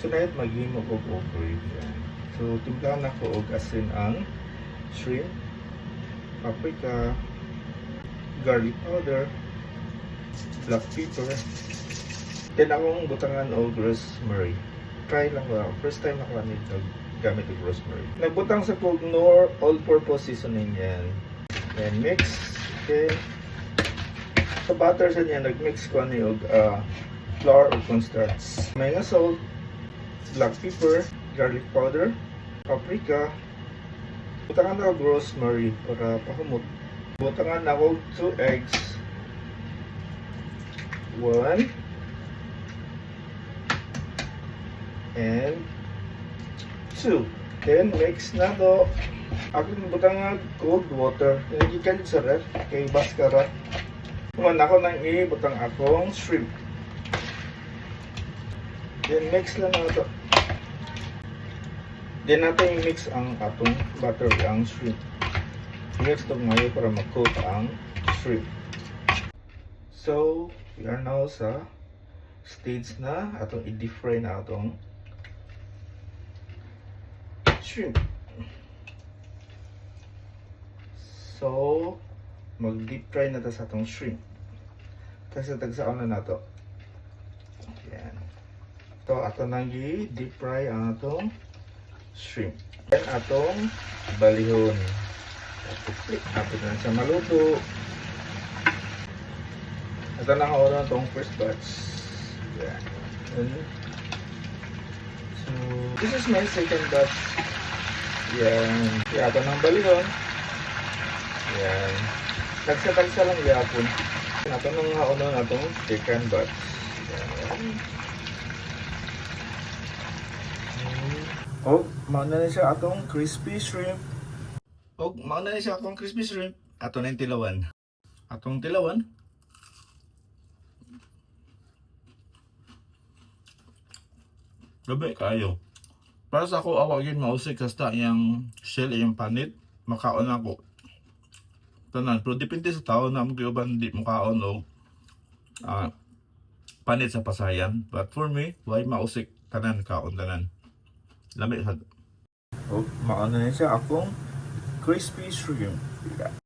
Tonight, maghimo og okra. Yan. So, timplahan ako og asin ang shrimp, paprika, garlic powder, black pepper. Then akong butangan og rosemary. Try lang ba? First time ako ani gamit og rosemary. Nagbutang sa kog Knorr all-purpose seasoning yan. Then mix. Okay. Sa batter sa niya, nag-mix ko ani og flour or cornstarch. May nga salt, black pepper, garlic powder, paprika. Butangan ako og rosemary para pahumot. Butangan ako 2 eggs. 1 and 2. Then mix na to. Akong butangan cold water. Gikan sa ref kay baskara. Kuman ako nang ibutang akong shrimp. Then mix lang na to. Then natin i-mix ang atong butter ang shrimp. Mix to ngayon para ma-coat ang shrimp. So, we are now sa stage na atong i-deep fry na atong shrimp. So, mag-deep fry na ta sa atong shrimp. Tapos tagsaon na nato. Yan. Ito, ato nang i-deep fry ang atong shrimp. Then atong balihon. Hapit na siya maluto. Ito na ang na itong first batch. Yan. And, so, this is my second batch. Yan. Kaya ito ng balihon. Yan. Tagsa-tagsa lang yapon. Ato nang haonon atong second batch. Yan. Og mao na siya atong crispy shrimp. Og mao na siya atong crispy shrimp. Ato na yung tilawan. Atong tilawan. Gabi kayo. Para sa ako, awa yun mausik kasta iyang shell, iyang panit. Makaon ako. Tanan. Pero depende sa tao na mo uban di makaon og panit sa pasayan. But for me, why mausik tanan kaon tanan. Lami sad. Og mao na siya akong crispy shrimp. Yeah.